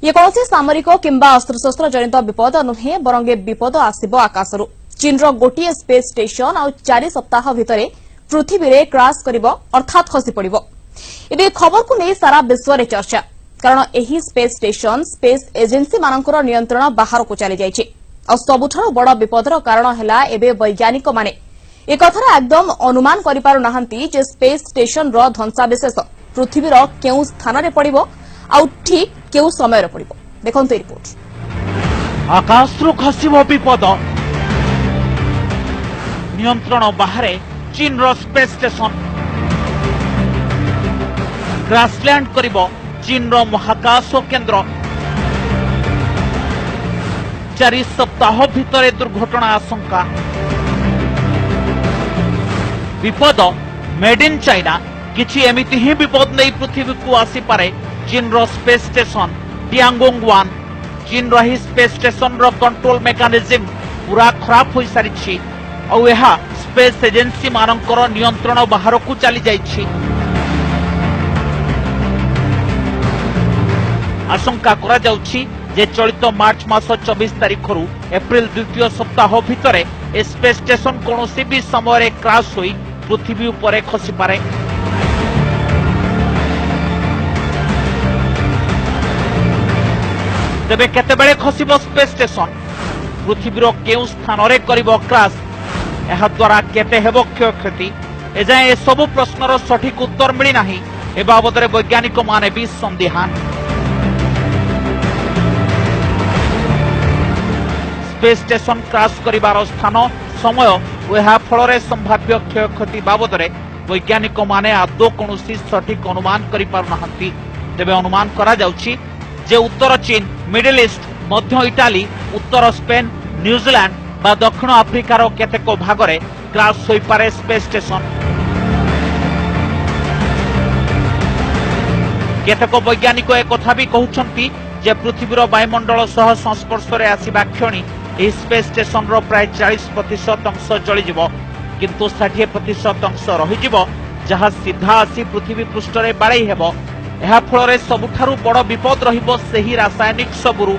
ଇଏ କୌଣସି ସାମରିକ କିମ୍ବା ଅସ୍ତ୍ରଶସ୍ତ୍ର ଜନିତ ବିପଦ ନୁହେଁ, ବରଂ ଏ ବିପଦ ଆସିବ ଆକାଶରୁ। ଚୀନର ଗୋଟିଏ ସ୍ପେସ୍ ଷ୍ଟେସନ ଆଉ 4 ସପ୍ତାହ ଭିତରେ ପୃଥିବୀରେ କ୍ରାସ୍ କରିବ, ଅର୍ଥାତ୍ ଖସି ପଡ଼ିବ। ଏବେ ଏ ଖବରକୁ ନେଇ ସାରା ବିଶ୍ୱରେ ଚର୍ଚ୍ଚା, କାରଣ ଏହି ସ୍ପେସ୍ ଷ୍ଟେସନ ସ୍ପେସ୍ ଏଜେନ୍ସିମାନଙ୍କର ନିୟନ୍ତ୍ରଣ ବାହାରକୁ ଚାଲିଯାଇଛି। ଆଉ ସବୁଠାରୁ ବଡ଼ ବିପଦର କାରଣ ହେଲା, ଏବେ ବୈଜ୍ଞାନିକମାନେ ଏକଥାର ଏକଦମ ଅନୁମାନ କରିପାରୁନାହାନ୍ତି ଯେ ସ୍ପେସ୍ ଷ୍ଟେସନର ଧ୍ୱଂସାବିଶେଷ ପୃଥିବୀର କେଉଁ ସ୍ଥାନରେ ପଡ଼ିବ ଆଉ ଠିକ୍ କେଉଁ ସମୟରେ ପଡ଼ିବ। ଦେଖନ୍ତୁ ଏହି ରିପୋର୍ଟ। ଆକାଶରୁ ଖସିବ ବିପଦ, ନିୟନ୍ତ୍ରଣ ବାହାରେ ଚୀନର ସ୍ପେସ୍ ଷ୍ଟେସନ, କ୍ରାସଲ୍ୟାଣ୍ଡ କରିବ ଚୀନର ମହାକାଶ କେନ୍ଦ୍ର। 4 ସପ୍ତାହ ଭିତରେ ଦୁର୍ଘଟଣା ଆଶଙ୍କା। ବିପଦ ମେଡ୍ ଇନ୍ ଚାଇନା। କିଛି ଏମିତି ହିଁ ବିପଦ ନେଇ ପୃଥିବୀକୁ ଆସିପାରେ ଚୀନର ସ୍ପେସ୍ ଷ୍ଟେସନ ଟିଆଙ୍ଗୋଙ୍ଗ 1। ଚୀନର ଏହି ସ୍ପେସ୍ ଷ୍ଟେସନର କଣ୍ଟ୍ରୋଲ ମେକାନିଜିମ୍ ପୁରା ଖରାପ ହୋଇସାରିଛି ଆଉ ଏହା ସ୍ପେସ୍ ଏଜେନ୍ସି ମାନଙ୍କର ନିୟନ୍ତ୍ରଣ ବାହାରକୁ ଚାଲିଯାଇଛି। ଆଶଙ୍କା କରାଯାଉଛି ଯେ ଚଳିତ ମାର୍ଚ୍ଚ ମାସ 24 ତାରିଖରୁ ଏପ୍ରିଲ ଦ୍ୱିତୀୟ ସପ୍ତାହ ଭିତରେ ଏ ସ୍ପେସ୍ ଷ୍ଟେସନ କୌଣସି ବି ସମୟରେ କ୍ରାସ୍ ହୋଇ ପୃଥିବୀ ଉପରେ ଖସିପାରେ। ତେବେ କେତେବେଳେ ଖସିବ ସ୍ପେସ୍ ଷ୍ଟେସନ, ପୃଥିବୀର କେଉଁ ସ୍ଥାନରେ କରିବ କ୍ରାସ୍, ଏହାଦ୍ୱାରା କେତେ ହେବ କ୍ଷୟକ୍ଷତି, ଏଯାଏଁ ଏସବୁ ପ୍ରଶ୍ନର ସଠିକ ଉତ୍ତର ମିଳିନାହିଁ। ଏ ବାବଦରେ ବୈଜ୍ଞାନିକମାନେ ବି ସନ୍ଦିହାନ। ସ୍ପେସ୍ ଷ୍ଟେସନ କ୍ରାସ୍ କରିବାର ସ୍ଥାନ, ସମୟ ଓ ଏହା ଫଳରେ ସମ୍ଭାବ୍ୟ କ୍ଷୟକ୍ଷତି ବାବଦରେ ବୈଜ୍ଞାନିକମାନେ ଆଦୌ କୌଣସି ସଠିକ ଅନୁମାନ କରିପାରୁନାହାନ୍ତି। ତେବେ ଅନୁମାନ କରାଯାଉଛି ଯେ ଉତ୍ତର ଚୀନ, ମିଡିଲ ଇଷ୍ଟ, ମଧ୍ୟ ଇଟାଲୀ, ଉତ୍ତର ସ୍ପେନ୍, ନ୍ୟୁଜିଲାଣ୍ଡ ବା ଦକ୍ଷିଣ ଆଫ୍ରିକାର କେତେକ ଭାଗରେ କ୍ରାସ୍ ହୋଇପାରେ ସ୍ପେସ୍ ଷ୍ଟେସନ। କେତେକ ବୈଜ୍ଞାନିକ ଏକଥା ବି କହୁଛନ୍ତି ଯେ ପୃଥିବୀର ବାୟୁମଣ୍ଡଳ ସହ ସଂସ୍ପର୍ଶରେ ଆସିବା କ୍ଷଣି ଏହି ସ୍ପେସ୍ ଷ୍ଟେସନର ପ୍ରାୟ 40% ଅଂଶ ଜଳିଯିବ, କିନ୍ତୁ 60% ଅଂଶ ରହିଯିବ, ଯାହା ସିଧା ଆସି ପୃଥିବୀ ପୃଷ୍ଠରେ ବାଡ଼େଇ ହେବ। ଏହା ଫଳରେ ସବୁଠାରୁ ବଡ଼ ବିପଦ ରହିବ ସେହି ରାସାୟନିକ ସବୁରୁ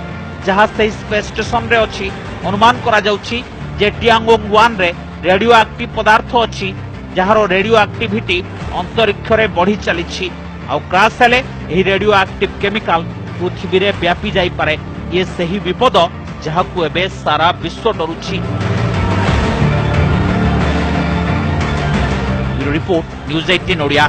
ଯାହା ସେହି ସ୍ପେସ୍ ଷ୍ଟେସନରେ ଅଛି। ଅନୁମାନ କରାଯାଉଛି ଯେ ଟିଆଙ୍ଗୋଙ୍ଗ 1ରେ ରେଡିଓ ଆକ୍ଟିଭ ପଦାର୍ଥ ଅଛି, ଯାହାର ରେଡିଓ ଆକ୍ଟିଭିଟି ଅନ୍ତରୀକ୍ଷରେ ବଢ଼ି ଚାଲିଛି। ଆଉ କ୍ରାସ୍ ହେଲେ ଏହି ରେଡିଓ ଆକ୍ଟିଭ କେମିକାଲ ପୃଥିବୀରେ ବ୍ୟାପି ଯାଇପାରେ। ଇଏ ସେହି ବିପଦ ଯାହାକୁ ଏବେ ସାରା ବିଶ୍ୱ ଡରୁଛି। Bureau report, news 18 Odia.